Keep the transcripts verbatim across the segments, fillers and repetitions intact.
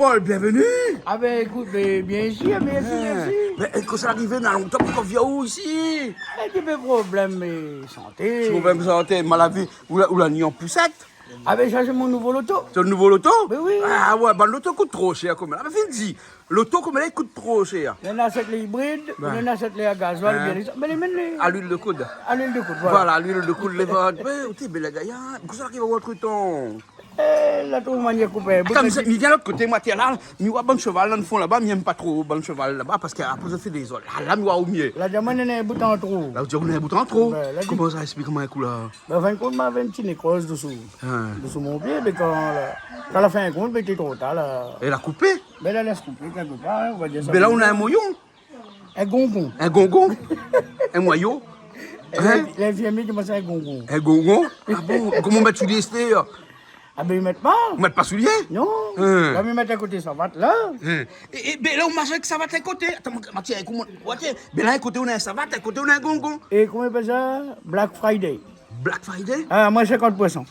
Oh, bienvenu. Ah ben, ékout, mé bien sir, mèrsi, mèrsi. Mé, é, kosa la arivé, na lontan pou k'on vi aou isi? Mé ti pé problèm, mé santé. Ti problèm santé, malavi, ou la, ou la ni an pousèt? Ah ben, sa sé mon nouvo loto. Sé out nouvo loto? Ben oui. Ah ouais, bann loto i kout tro shèr, koméla. Mé fine di, loto, koméla, i kout tro shèr. Néna sèt lé ibrid, néna sèt lé a gazoil, bien évidemment. Mé lé mèm lé... A luil de koud. A luil de koud, voilà. Voilà, a luil de koud, lé vant. Ouais, ou té bèl gayar. Kosa la ariv aou antretan? Eh, la trouv manièr koupé. Atann, mi vien lot koté, moin, té la, mi oi bann shoval dan fon laba, mi èm pa tro bann shoval laba, parske apré sa i fé dézord. La, la, mi oi o myé. La di amoin néna in bout an tro. La, ou di amoin néna in bout an tro. Ben, la di... Koman sa, ésplik amoin in kou la. Ben, an fin d'kont, moin lavé in ti nékroz dosou. Ah. Dosou mon pié, mé kan la, kan la fé in kont, ben, té tro tar la. É la koupé? Ben, la lès koupé kèlkepar, in, nou va dir sa konmsa. Ben la, ou na in moyon. In gongon. In gongon? In moyon? Hein? Lé, lé vié mi di amoin sa in gongon. In gongon? Ah bon? Koman ou mèt soulié, astèr? Ah ben, mi mèt pa. Ou mèt pa soulié? Non. Hein. La mi mèt in koté savat la. Hein. É, é, ben la, ou marsh avèk savat in koté. Atann, moin, moin, tienbo, koman, oté, ben la, in koté ou na in savat, in koté ou na in gongon. É koman i apèl sa? Black Friday. Black Friday? Ah, moin, sinkant pour san.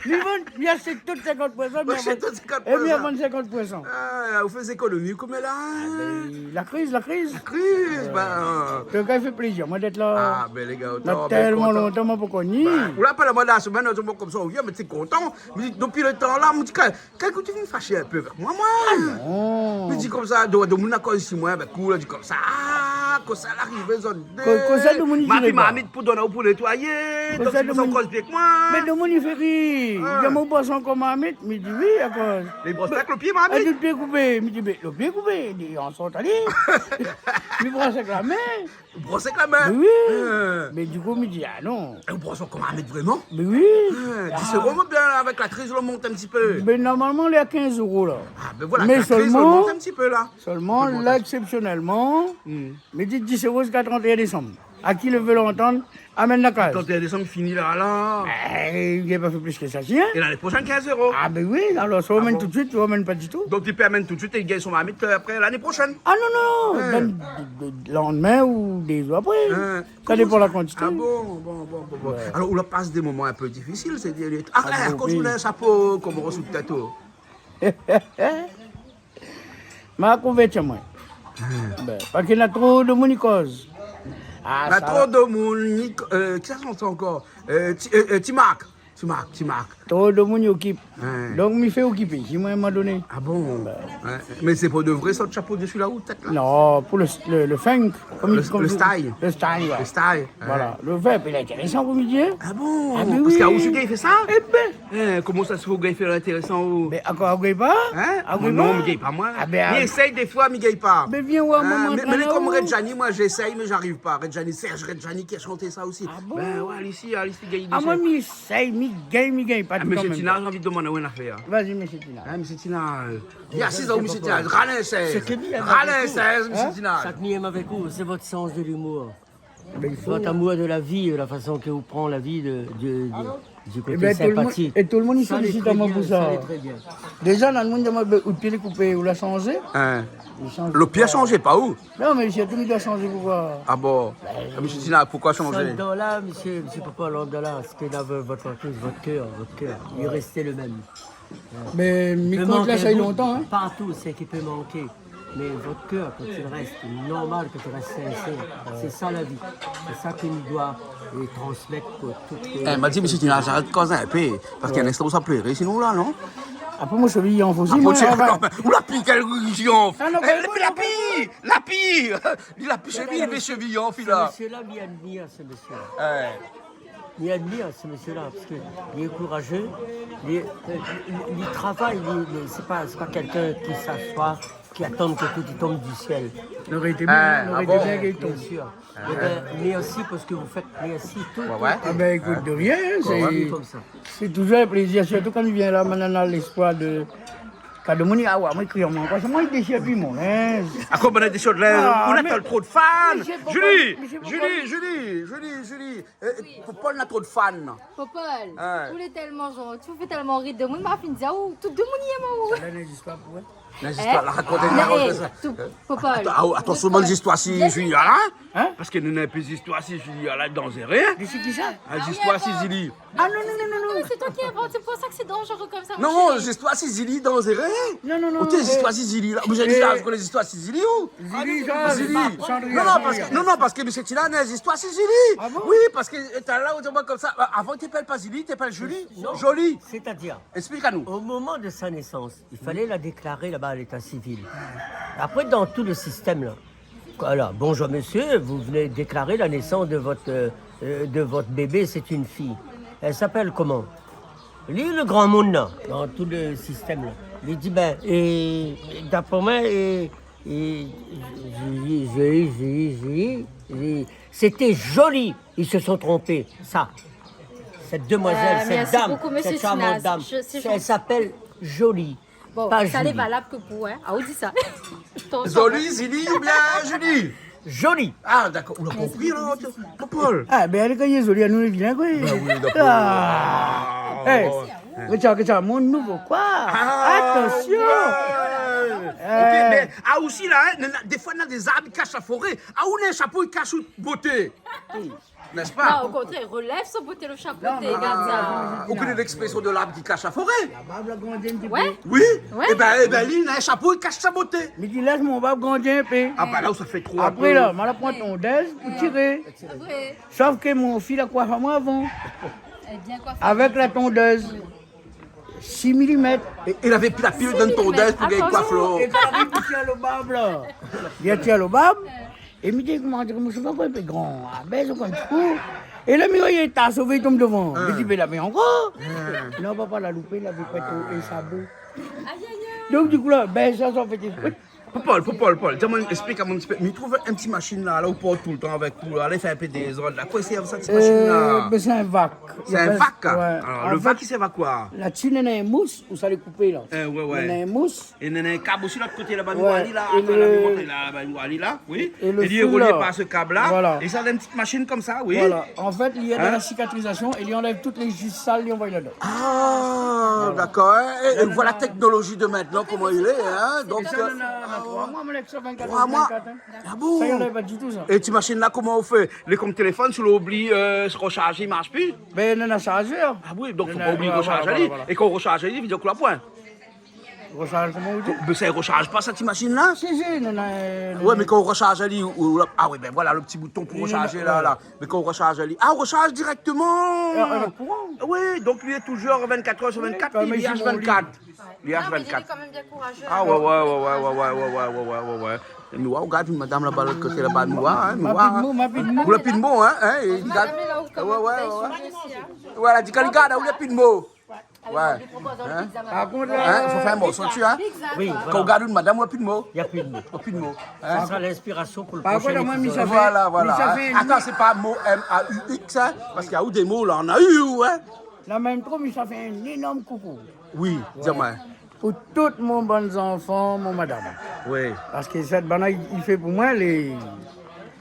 Li vann, li ashèt tout sinkant pour san, ou ashèt tout sinkant pour san. É mi vann sinkant pour san. Ah, ou fé zékonomi koméla. Ah ben, la kriz, la kriz. La kriz, ben. An tou ka, i fé plézir amoin d'èt la. Ah ben, lé gars, na tèlman lontan moin la pa koni. Ben, ou la apèl amoin la semèn, ou di amoin konmsa, ou vien, mé té kontan. Mé dopi lo tan la, moin di, kan Kan ou té vien fashé in pé avèk moin, moin. Ah non. Mi di konmsa, do, domoun la koz isi, moin, ben, kou la di konmsa, ah, kosa la arivé, zot dé. Ko-, kosa domoun i diré pa. Ma pi marmit pou donn aou pou nétoiyé. Kosa domoun i koz avèk moin. Mé domoun i fé rir. Ah. Di amoin ou bros ankor marmit, mi di oui, akoz. Mé bros pa avèk lo pié marmit. Ah, tout pié koupé, mi di, mé lo pié koupé, di, an sort, alé. Mi bros avèk la min. Ou bros avèk la min? Mé oui. Hein. Mé di kou, mi di, ah non. É ou bros ankor marmit vréman? Mé oui. Hein, dis euro, mé bien, avèk la kriz, la mont in ti pé. Mé normalman, lé a kinz euro la. Ah, ben voilà, mé la kriz, la mont in ti pé la. Sèlman, la, eksépsionèlman, mi di dis euro ziska trant é in désanm. A ki i vé antann, amenn la kaz. Trant é in désanm fini la, la. Ben, i gingn pa fé plis ke sa, si, hein? É lané proshèn, kinz euro. Ah ben oui, alor, swa ou amenn tout suit, swa ou amenn pa ditou. Donk, li pé amenn tout suit é li gingn son marmit, euh, apré, lané proshèn. Ah non, non, ben, de, de, landmin ou dé zour apré. Hein. Sa i dépan la kantité. Ah bon, bon, bon, bon, bon. Ouais. Alor, ou la pas dé moman in pé difisil, sé dir, ah, akoz ou na in shapo konmsa sou tèt, oh? Ma kouvèr amoin. Hmm. Ben, parske na tro domoun i koz. Ah, na tro domoun i ko-, euh, kisa i shant sa ankor? Euh, Ti, euh, euh, Ti Mark. Ti Mark, Ti Mark. Tro domoun i okip. Hein. Donk, mi fé okipé, si moin, a in moman doné. Ah bon? Ben. Ouais. Mé sé pou de vré, sa, out shapo dési la, out tèt la? Non, pou le, le, le funk. Konm, le, konm le style. Le style, ouais. Le style, ouais. Voilà. Le verb, lé intérésan, konm i di, hein. Ah bon? Ah, mé oui. Parske aou osi ou gingn fé sa? Eh ben. Hein, koman sa i fé ou gingn fé intérésan, ou? Ben, ankor, ou gingn pa? Hein? Ou gingn pa? Non, mi gingn pa, moin. Ah ben, mi éséy défoi, mi gingn pa. Ben, vien oir amoin, moin. Hein, mé, mé lé konm Redjani, moin, j'essaye, mais j'arrive pas. Redjani, Serge Redjani ki la shant sa osi. Ah bon? Ben ouais, isi, isi, gingn. Ah, moin, mi éséy, mi gingn, mi gingn pa. Ah, tout an mèm tan. Mésyé Tina, mi anvi domann aou in afèr. Vas-y, mésyé Tina. Hein, mésyé Tina, euh, Bien asiz, mésyé Tina. Ral in sèz. Ral in sèz, mésyé Tina. Sak mi yèm avèk ou, sé vot sans de l'humour. Vot amour de la vi, la fason ke ou pran la vi de, de, de, du koté sinpatik. Eh ben, tout le moun, é tout le moun i félisit amoin pou sa. Sa lé tré bien, sa lé tré bien. Déza, na moun i di amoin, ben, out pié lé koupé, ou la shanzé. Hein. Lo pié la shanzé, pa ou? Non, mé sirtou, mi doi shanzé, poukoi? Ah bon? Ben, mésyé Tina, poukoi shanzé? Sa dan la, mésyé, mésyé Popol, dan la, sak na vot, vot, vot kèr, vot kèr, li rès le mèm. Mé mi kont la, sa i lé lontan, hein. Partou, sé ki pé manké. Mé vot kèr, kan i rès normal, kan i rès sinsèr, sé sa la vi. Sé sa ke nou doi, euh, transmèt pou tout lé... Eh, ma di, mésyé Tina, arèt koz in pé, parske in instan ou sa pléré, sinon la, non? Apré, mon shevi i anf osi, moin, ou la pi kèl shevi i anf? Ah non, eh, mé la pi, la pi, li la pi shevi, li la pi shevi i anf, li la. Sé mésyé la, mi admir sé mésyé la. Ouais. Mi admir sé mésyé la, parske li lé kourazé, li, li, li, li travay, li, li, sé pa, sé pa kèlkin ki s'asoi, ki atann ke tout i tonm di sièl. Noré été bien, noré été bien ke li tonm. Bien sir. Eh ben, mèrsi pou sak ou fé, mèrsi tout, tout, tout. Ah ben, ékout, de rien, sé, sé touzour in plézir, sirtou kan mi vien la, mi néna léspoir de, kan domoun i, ah ouais, moin i kri amoin, parske moin i déshir pi mon linz. Ah, koman i déshir out linz? Ah, ou na tro de fan. Julie, Julie, Julie, Julie, Julie. Euh, Popol na tro de fan. Popol, ou lé tèlman zanti, ou fé tèlman rir domoun, ma fine di aou, tout domoun i yèm aou. Sa la, néna zistoir pou ou. Lé zistoir la, rakont, rakont sa. Popol. Atansion, bann zistoir si Zili la, in ? Parske nou néna in pé zistoir si Zili la, danzéré. Mé sé kisa ? Zistoir si Zili. Ah non, non, non, non, non. Non, mais c'est toi qui inventes, c'est pour ça que c'est dangereux comme ça, mon chéri. Non, zistoir si Zili, danzéré. Non, non, non, non, zistoir si Zili la. Ou la déza koné zistoir si Zili, ou ? Zili, Zili. Non, non, parske, non, non, parske mésyé Tila néna zistoir si Zili. Ah bon ? Oui, parske, euh, talèr la, ou di amoin konmsa, euh, avan, té i apèl pa Zili, té i apèl Zoli. Non. Zoli. C'est-à-dire, explique à nous. Au moment de sa naissance, il fallait la déclarer là-bas à l'état civil. Après, dans tout le système, là, voilà, bonjour monsieur, vous venez déclarer la naissance de votre, euh, euh, de votre bébé, c'est une fille. Elle s'appelle comment ? Li, le gran moun la, dans tout le système, là. Li di, ben, é, d'après moi, é, é, Zili, Zili, Zili, Zili, Zili, c'était Zoli. Ils se sont trompés. Ça, cette demoiselle, cette dame, cette charmante dame, elle s'appelle Zoli. Euh, merci beaucoup, monsieur Tinaz. Je, c'est gentil. Bon, ça n'est valable que pour, hein. Ah, ou di sa. Attention. Zoli, Zili oubien Zili ? Zoli. Ah, dakor. Ou la konpri, la, Popol. Ah, ben, èl lé gingn zoli, anou lé vilin, koi. Ben oui, dakor. Ah. Eh, ouais. Regarde, regarde, mon nouvo, koi. Ah, atansion. Ouais. OK, mé, ah, osi la, in, na, na, défoi, na dé zarb i kash la foré. Ah, ou néna in shapo i kash out boté. N'est-ce pas ? Non, au contraire, il relève son boté, le chapeau, non, mais gardien. Ah, ou koné lèksprésyon de l'arbre qui cache la forêt ? La barb la grandi in ti pé. Ouais. Oui. Ouais. Eh ben, eh ben, li, li néna in shapo i kash sa boté. Mi di, lès mon barb grandi in pé. Ah, bah là, ça fait trois. Apré, la, ma la pran tondèz pou tiré. Apré. Sof ke mon fi la koif amoin avan. Elle est bien coiffée. Avèk la tondèz. Six millimètres. É, é li lavé pi la pil dann tondèz pou gingn koif lo. Six millimètres. Attention. É kan li ariv, li tir lo barb la. Li tir lo barb. É mi di, koman, di, moin, sé pa ankor in pé gran. Ah, bèz ankor in ti kou. É la, mi voi, li ta sové, li tonm dovan. Hein. Mi di, bé, lavé ankor. Hein. Non, papa, la loupé, lavé pété in shabo. Aïe, aïe, aïe. Donk, dikou, la, bèz sa, sa fé dé Popol, Popol, Popol, di amoin, èksplik amoin in ti pé. Mi trouv in ti mashine la, la, ou port toultan avèk ou la, la, i fé in pé dézord la. Koi i sèrv sa, ti mashine la ? Euh, ben, sé in vak. Sé in vak ? Ouais. Alor, lo vak, i sèrv a koi ? An fèt, la, ti néna in mous, ousa lé koupé la. Euh, ouais, ouais. Néna in mous. É néna in kab osi, lot koté laba, nou voi ali la. Ouais, é atann, la, mi mont la, laba, nou voi ali la. Oui. É lo fil la. É li lé relié par se kab la. Voilà. É sa, dan in ti mashine konmsa, oui. Voilà. An fèt, li èd dan la sikatrizasion é li anlèv tout lé ji sal, li anvoy ladan. Ah, dakor, hein. É, é voilà la teknolozi de mintnan, koman i lé, hein. Donk, euh, troi moi, mon èk, sa, vingt-quatre sur vingt-quatre, hein. Ah bon ? Sa i anlèv pa ditou, sa. É ti mashine la, koman ou fé ? Lé konm téléfone, si ou oubli, euh, se rosharzé, i marsh pi ? Ben, néna sharzèr. Ah oui, donk fo pa oubli rosharz ali. Néna, voilà, voilà, voilà. É kan ou rosharz ali, i vé dir ou la poin. Rosharz, koman ou di ? Mé sa i rosharz pa, sa, ti mashine la ? Si, si, non, non, euh, ouais, mé kan ou rosharz ali, ou, ou la, ah oui, ben voilà, lo ti bouton pou rosharzé la, la. Mé kan ou rosharz ali, ah, ou rosharz dirèkteman. Euh, avèk kouran. Oui, donk li lé toujour vingt-quatre heures sur vingt-quatre, li lé H vingt-quatre. Li lé H vingt-quatre. Non, mais il est quand même bien courageux, hein. Ah ouais, ouais, ouais. Nou voi, ou gard in madam laba, lot koté laba, nou voi, hein, nou voi. Ma pidmo, ma pidmo. Ou la pidmo, hein, hein, é li gard. Madame est là, ou, quand même, ouais, ouais, ouais. Aussi, hein. Voilà, di kan li gard, ou la pidmo. Ah oui, on lui propose un pizza, madame. Par kont, hein, fo fé in morso dsi, hein. Pizza. Oui, voilà. Kan ou gard in madam, ou la pidmo. Na pi d'mo. Ou la pidmo, hein. Sa sra linspirasion pou lo proshin épizod. Par kont, moin, mi sa fé, voilà, voilà, hein. Atann, sé pa mo M A U X, hein, parske na dé mo la, na U, hein. La mèm tro, mi sa fé in énorm koukou. Oui, di amoin. Pou tout mon bann zanfan, mon madam. Oui. Parske sèt bann-la, i, i fé pou moin, lé,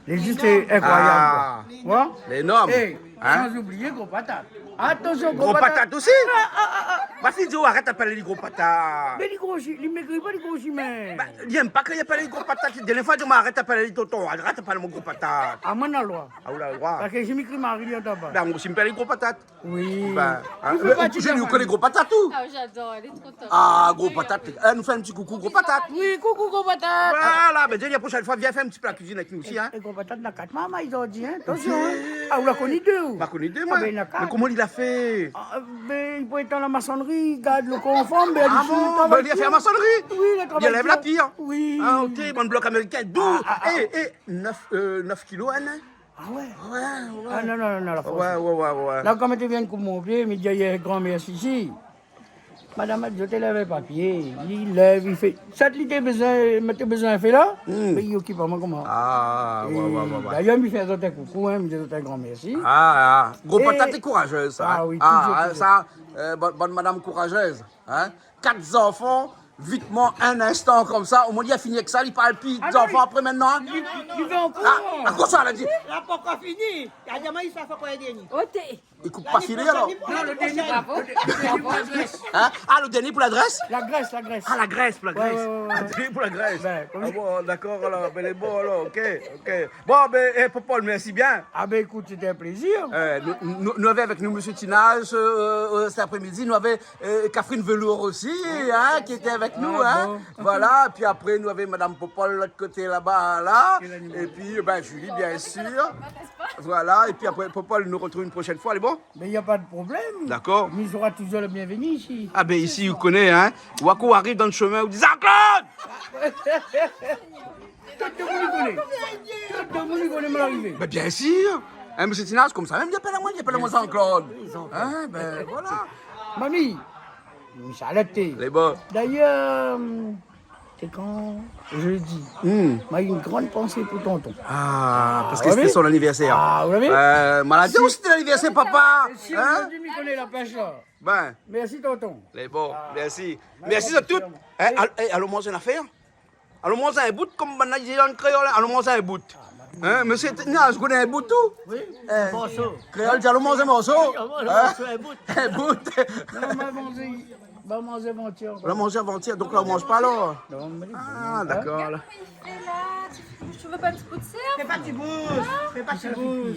lé zis inkroyab, koi. Ah. Lé énorm. É, hein, san oublié Gro Patat. Atansion, Gro Patat. Gro Patat osi ? Ah, ah, ah, ah. Ma fiy i di amoin arèt apèl ali Gro Patat. Mé li grosi, li mégri pa, li grosi, mé... Ba, li èm pa kan i apèl ali Gro Patat. Dèrnié foi, li di amoin arèt apèl ali tonton, arèt apèl amoin Gro Patat. Ah, moin na lo droi. Ah, ou na lo droi. Parske si mi kri Marie, li antann pa. Ba, moin osi mi apèl ali Gro Patat. Oui. Ba, hein, ou fé parti de la famiy. Ou koné Gro Patat, ou ? Ah, j'adore, elle est trop top. Ah, Gro Patat. Eh, nou fé in ti koukou Gro Patat. Oui, koukou Gro Patat. Voilà, ben, di ali la proshèn foi, vien fé in ti pé la kuizine avèk nou osi, hein. É, é Gro Patat na kat marmay, zordi, hein. Atansion, hein. Ah, ou la koni dé, ou ? Ma koni dé, moin. Ah, ben, na kat. Mé koman li la fé ? Ah, ben, li pran tan la masonri, li gard lo kor an form, ben... Ah bon ? Ben, li la fé la masonri ? Oui, li la travay dir. Li anlèv la pièr ? Oui. Ah, OK, bann blok amérikin. Dou, ah, ah, ah. É, é, nèf, euh, nèf kilo, hein ? Ah ouais ? Ouais, ouais. Ah non, non, non, la fors. Ouais, ouais, ouais, ouais. La, kan mi té vien koup mon pié, mi di ali gran mèrsi. Si madam la di, té lèv papié, li lèv, li fé. Sat li té bezoin, mi té bezoin fé la, mé li okip amoin koman. Ah, ouais, ouais, ouais, ouais. Dayèr, mi fé azot in koukou, hein, mi di azot in gran mèrsi. Ah, ah. Gro Patat lé kourazèz, sa, hein. Ah oui, toujour, toujour. Ah, sa, euh, bann, bann madam kourazèz, hein. Kat zanfan, Vitman, in instan konmsa, omoin li la fini èk sa, li parl pi. Ah non, zanfan, apré mintnan, in. Li, li, li vé ankor. Ah, ankor sa, la di. La pankor fini. La di amoin, i sa fé koi, dèrnié ? Oté. Li koup pa filé, alor. Non, le dernier, bravo, le dernier pour la Grèce. In ? Ah, le dernier pour la Grèce ? La Grèce, la Grèce. Ah, la Grèce, pour la Grèce. Ouais, ouais, ouais, ouais. Ah, le dernier pour la Grèce. Ben, comme... Ah bon, dakor, alor, ben, lé bon, alor, OK, OK. Bon, ben, eh, Popol, mèrsi bien. Ah ben, écoute, c'était un plaisir. Euh, nou, nou, nou lavé avèk nou Monsieur Tinaz, euh, euh, cet après-midi. Nou lavé euh, Catherine Velour aussi, hein, qui était avec nous, hein. Ah bon. Voilà, épi apré, nou lavé Madame Popol, lot koté laba, la. Quel animal. Épi, ben, Julie, bien sûr. Voilà, épi apré, Popol, nou retrouv in proshèn foi, lé bon ? Mais il n'y a pas de problème. D'accord. Mais il sera toujours le bienvenu ici. Ah ben, isi, ou koné, hein. Ou ariv dan le shomin, ou di, Jean-Claude ! Tout le monde connaît. Tout le monde connaît mon arrivée. Ben, bien sûr. Hein, Monsieur Tinaz, konmsa mèm, li apèl amoin, li apèl amoin Jean-Claude. Oui, Jean-Claude. Hein, ben, voilà. Mami, mi sa alèrté. Lé bon. D'ailleurs, c'est quand ? Jeudi. Hmm. Ma une grande pensée pour tonton. Ah, parce que c'était son anniversaire. Ah, vous l'avez ? Euh, malade aussi, c'était l'anniversaire, papa. Si, hein ? Jeudi, mi koné la pèsh, la. Ben. Merci, tonton. Lé bon, merci. Merci à toutes. Hein, al-, eh, alon manz in afèr. Alon manz in bout, konm banna i di an kréol, alon manz in bout. Hein, Monsieur Tinaz, ou koné in bout, ou ? Oui, in morso. Kréol i di alon manz in morso. Oui, alon manz in bout. In bout. Non, ma manzé, ma manzé avantièr. Ou la manzé avantièr, donk la ou manz pa, alor ? Non, mé... Ah, dakor, la. Gard koman i fé la, ti foush, ou vé pa in ti bout de sèr ? Fé pa ti bout, fé pa ti bout.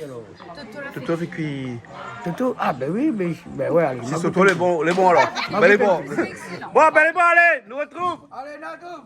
Toto la fé kui. Toto, ah ben oui, ben, ben ouais, alé. Si, toto lé bon, lé bon, alor. Ah, ben, lé bon. Excellent. Bon, ben, lé bon, alé, nou retrouv. Alé, nou retrouv.